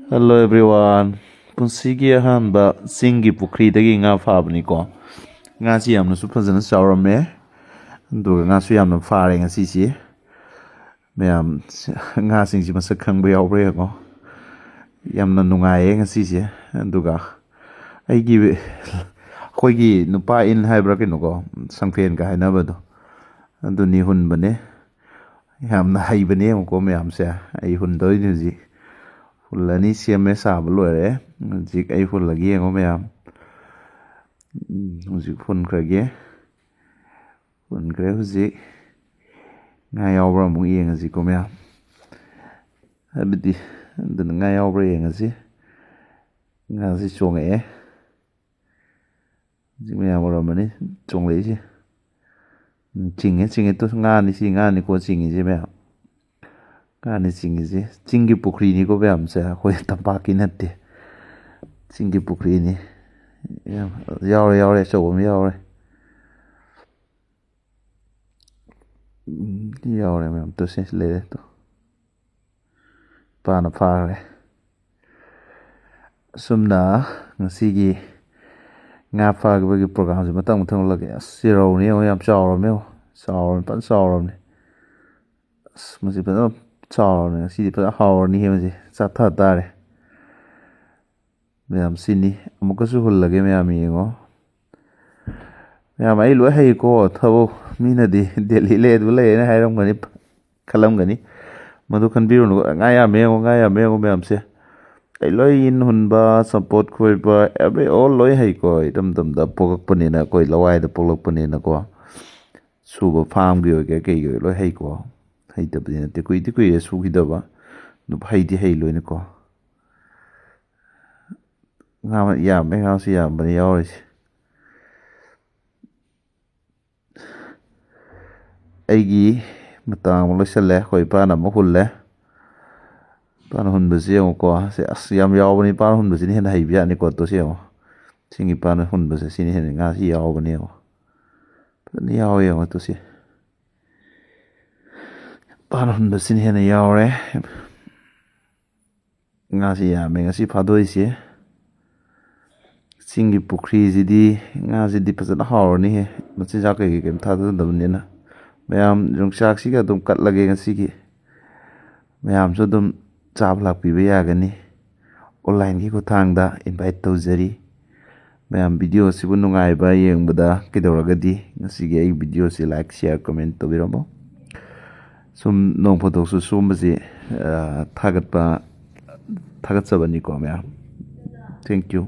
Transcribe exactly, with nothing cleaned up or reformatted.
Hello everyone. ꯄꯨꯟꯁꯤꯒꯤ ꯑꯍꯥꯟꯕ ꯆꯤꯡꯒꯤ ꯄꯨꯈ꯭ꯔꯤꯗꯒꯤ ꯉꯥ ꯐꯥꯕꯅꯤꯀꯣ꯫ ꯉꯥꯁꯤ ꯌꯥꯝꯅꯁꯨ ꯐꯖꯅ ꯆꯥꯎꯔꯝꯃꯦ, ꯑꯗꯨꯒ ꯉꯥꯁꯨ ꯌꯥꯝꯅ ꯐꯥꯔꯦ ꯉꯁꯤꯁꯤ꯫ ꯃꯌꯥꯝ, ꯉꯥꯁꯤꯡꯁꯤ ꯃꯁꯛ ꯈꯪꯕ ꯌꯥꯎꯕ꯭ꯔꯥ ꯌꯦꯡꯉꯣ꯫ ꯌꯥꯝꯅ ꯅꯨꯡꯉꯥꯏꯌꯦ ꯉꯁꯤꯁꯦ꯫ ꯑꯗꯨꯒ ꯑꯩꯒꯤ, ꯑꯩꯈꯣꯏꯒꯤ ꯅꯨꯄꯥ ꯏꯟ ꯍꯥꯏꯕ꯭ꯔꯥ ꯀꯩꯅꯣꯀꯣ, ꯁꯪꯐꯦꯟꯒ ꯍꯥꯏꯅꯕꯗꯣ, ꯑꯗꯨꯅꯤ ꯍꯨꯟꯕꯅꯦ꯫ ꯌꯥꯝꯅ ꯍꯩꯕꯅꯦ ꯌꯦꯡꯉꯨꯀꯣ ꯃꯌꯥꯝꯁꯦ꯫ ꯑꯩ ꯍꯨꯟꯗꯣꯏꯅꯤ ꯍꯧꯖꯤꯛ꯫ ꯍꯨꯜꯂꯅꯤ, ꯁꯦꯝꯃꯦ, ꯁꯥꯕ ꯂꯣꯏꯔꯦ꯫ ꯍꯧꯖꯤꯛ ꯑꯩ ꯍꯨꯜꯂꯒꯦ ꯌꯦꯡꯉꯣ ꯃꯌꯥꯝ꯫ ꯎꯝ, ꯍꯧꯖꯤꯛ ꯍꯨꯟꯈ꯭ꯔꯒꯦ꯫ ꯍꯨꯟꯈ꯭ꯔꯦ ꯍꯧꯖꯤꯛ꯫ ꯉꯥ ꯌꯥꯎꯕ꯭ꯔꯥ ꯑꯃꯨꯛ ꯌꯦꯡꯉꯁꯤꯀꯣ ꯃꯌꯥꯝ꯫ ꯍꯥꯏꯕꯗꯤ, ꯑꯗꯨꯅ ꯉꯥ ꯌꯥꯎꯕ꯭ꯔꯥ ꯌꯦꯡꯉꯁꯤ꯫ ꯉꯥꯁꯤ ꯆꯣꯡꯉꯛꯑꯦ꯫ ꯍꯧꯖꯤꯛ ꯃꯌꯥꯝ ꯎꯔꯝꯃꯅꯤ ꯆꯣꯡꯂꯛꯏꯁꯦ꯫ ꯎꯝ, ꯆꯤꯡꯉꯦ, ꯆꯤꯡꯉꯦ꯫ ꯇꯨ, ꯉꯥꯅꯤ ꯁꯤ, ꯉꯥꯅꯤꯀꯣ ꯆꯤꯡꯉꯤꯁꯦ ꯃꯌꯥꯝ꯫ ꯉꯥꯅꯤ ꯆꯤꯡꯉꯤꯁꯦ꯫ ꯆꯤꯡꯒꯤ ꯄꯨꯈ꯭ꯔꯤꯅꯤꯀꯣ ꯃꯌꯥꯝꯁꯦ, ꯑꯩꯈꯣꯏ ꯇꯝꯄꯥꯛꯀꯤ ꯅꯠꯇꯦ꯫ ꯆꯤꯡꯒꯤ ꯄꯨꯈ꯭ꯔꯤꯅꯤ꯫ ꯌꯥꯝ ꯌꯥꯎꯔꯦ, ꯌꯥꯎꯔꯦ, ꯑꯆꯧꯕ ꯑꯃ ꯌꯥꯎꯔꯦ꯫ ꯎꯝ, ꯌꯥꯎꯔꯦ ꯃꯌꯥꯝ꯫ ꯇꯨ, ꯁꯤ ꯂꯩꯔꯦ ꯇꯨ꯫ ꯄꯥꯅ ꯐꯥꯈ꯭ꯔꯦ꯫ ꯑꯁꯨꯝꯅ ꯉꯁꯤꯒꯤ ꯉꯥ ꯐꯥꯈꯤꯕꯒꯤ ꯄ꯭ꯔꯣꯒꯥꯝꯁꯦ ꯃꯊꯪ ꯃꯊꯪ ꯎꯠꯂꯛꯀꯦ꯫ ꯑꯁ, ꯁꯤ ꯔꯧꯅꯤ ꯌꯦꯡꯉꯣ, ꯌꯥꯝ ꯆꯥꯎꯔꯕꯅꯦ ꯌꯦꯡꯉꯣ꯫ ꯆꯥꯎꯔꯕꯅꯤ, ꯐꯖꯅ ꯆꯥꯎꯔꯕꯅꯤ꯫ ꯑꯁ, ꯃꯁꯤ ꯐꯖꯅ ꯆꯥꯎꯔꯕꯅꯤ꯫ ꯉꯁꯤꯗꯤ ꯐꯖꯅ ꯍꯥꯎꯔꯅꯤ ꯃꯁꯤ꯫ ꯆꯥꯊ ꯇꯥꯔꯦ꯫ ꯃꯌꯥꯝ ꯁꯤꯅꯤ꯫ ꯑꯃꯨꯛꯀꯁꯨ ꯍꯨꯜꯂꯒꯦ ꯃꯌꯥꯝ ꯌꯦꯡꯉꯣ꯫ ꯃꯌꯥꯝ, ꯑꯩ ꯂꯣꯏ ꯍꯩꯀꯣ ꯊꯕꯛ꯫ ꯃꯤꯅꯗꯤ "ꯗꯦꯜꯂꯤ ꯂꯩ, ꯑꯗꯨ ꯂꯩ" ꯍꯥꯏꯅ ꯍꯥꯏꯔꯝꯒꯅꯤ, ꯈꯜꯂꯝꯒꯅꯤ꯫ ꯃꯗꯨ ꯈꯟꯕꯤꯔꯨꯅꯨ꯫ ꯉꯥ ꯌꯥꯝꯃꯦ ꯌꯦꯡꯉꯣ, ꯉꯥ ꯌꯥꯝꯃꯦ ꯌꯦꯡꯉꯣ ꯃꯌꯥꯝꯁꯦ꯫ ꯑꯩ ꯂꯣꯏ ꯏꯟ ꯍꯨꯟꯕ, ꯁꯝꯄꯣꯠ ꯈꯣꯏꯕ, every, all ꯂꯣꯏ ꯍꯩꯀꯣ꯫ ꯑꯩ ꯏꯔꯝꯗꯝꯗ ꯄꯣꯛꯂꯛꯄꯅꯤꯅ, ꯑꯩꯈꯣꯏ ꯂꯋꯥꯏꯗ ꯄꯣꯛꯂꯛꯄꯅꯤꯅꯀꯣ꯫ ꯁꯨꯕ, ꯐꯥꯝꯒꯤ ꯑꯣꯏꯒꯦꯔꯥ ꯀꯩꯒꯤ ꯑꯣꯏꯒꯦꯔꯥ ꯂꯣꯏ ꯍꯩꯀꯣ꯫ ꯍꯩꯇꯕꯗꯤ ꯅꯠꯇꯦ, ꯀꯨꯏꯗꯤ ꯀꯨꯏꯔꯦ ꯁꯨꯈꯤꯗꯕ꯫ ꯑꯗꯨꯕꯨ ꯍꯩꯗꯤ ꯍꯩ ꯂꯣꯏꯅꯀꯣ꯫ ꯉꯥ ꯌꯥꯝꯃꯦ, ꯉꯥꯁꯨ ꯌꯥꯝꯕꯅꯤ ꯌꯥꯎꯔꯤꯁꯦ꯫ ꯑꯩꯒꯤ ꯃꯇꯥꯡ ꯑꯃ ꯂꯣꯏꯁꯤꯜꯂꯦ꯫ ꯑꯩꯈꯣꯏ ꯏꯄꯥꯅ ꯑꯃꯨꯛ ꯍꯨꯜꯂꯦ꯫ ꯏꯄꯥꯅ ꯍꯨꯟꯕꯁꯤ ꯌꯦꯡꯉꯨꯀꯣ꯫ ꯁꯦ, ꯑꯁ, ꯌꯥꯝ ꯌꯥꯎꯕꯅꯤ꯫ ꯏꯄꯥꯅ ꯍꯨꯟꯕꯁꯤꯅ ꯍꯦꯟꯅ ꯍꯩꯕ ꯌꯥꯠꯅꯤꯀꯣ꯫ ꯇꯣ, ꯁꯤ ꯌꯦꯡꯉꯣ꯫ ꯁꯤꯡ ꯏꯄꯥꯅ ꯍꯨꯟꯕꯁꯦ ꯁꯤꯅ ꯍꯦꯟꯅ ꯉꯥꯁꯤ ꯌꯥꯎꯕꯅꯦ ꯌꯦꯡꯉꯣ꯫ ꯐꯖꯅ ꯌꯥꯎꯋꯦ ꯌꯦꯡꯉꯣ ꯇꯨ ꯁꯤ꯫ ꯏꯄꯥꯅ ꯍꯨꯟꯕꯁꯤꯅ ꯍꯦꯟꯅ ꯌꯥꯎꯔꯦ꯫ ꯉꯥꯁꯤ ꯌꯥꯝꯃꯦ ꯉꯁꯤ ꯐꯥꯗꯣꯛꯏꯁꯦ꯫ ꯆꯤꯡꯒꯤ ꯄꯨꯈ꯭ꯔꯤꯁꯤꯗꯤ, ꯉꯥꯁꯤꯗꯤ ꯐꯖꯅ ꯍꯥꯎꯔꯅꯤꯍꯦ, ꯃꯆꯤꯟꯖꯥꯛ ꯀꯩꯀꯩ ꯀꯩꯝ ꯊꯥꯗꯗꯕꯅꯤꯅ꯫ ꯃꯌꯥꯝ ꯌꯣꯡꯆꯥꯛꯁꯤꯒ ꯑꯗꯨꯝ ꯀꯠꯂꯒꯦ ꯉꯁꯤꯒꯤ꯫ ꯃꯌꯥꯝꯁꯨ ꯑꯗꯨꯝ ꯆꯥꯕ ꯂꯥꯛꯄꯤꯕ ꯌꯥꯒꯅꯤ꯫ ꯑꯣꯟꯂꯥꯏꯟꯒꯤ ꯈꯨꯠꯊꯥꯡꯗ ꯏꯟꯚꯥꯏꯠ ꯇꯧꯖꯔꯤ꯫ ꯃꯌꯥꯝ ꯚꯤꯗꯤꯑꯣ ꯑꯁꯤꯕꯨ ꯅꯨꯡꯉꯥꯏꯕ ꯌꯦꯡꯕꯗ ꯀꯩꯗꯧꯔꯒꯗꯤ ꯉꯁꯤꯒꯤ ꯑꯩ ꯚꯤꯗꯤꯑꯣꯁꯤ ꯂꯥꯏꯛ, ꯁꯤꯌꯥꯔ, ꯀꯃꯦꯟ ꯇꯧꯕꯤꯔꯝꯃꯣ꯫ ꯁꯨꯝ ꯅꯣꯡ ꯐꯥꯗꯣꯛꯁꯨ ꯁꯨꯝꯕꯁꯤ, ꯑ, ꯊꯥꯒꯠꯄ, ꯊꯥꯒꯠꯆꯕꯅꯤꯀꯣ ꯃꯌꯥꯝ꯫ Thank you꯫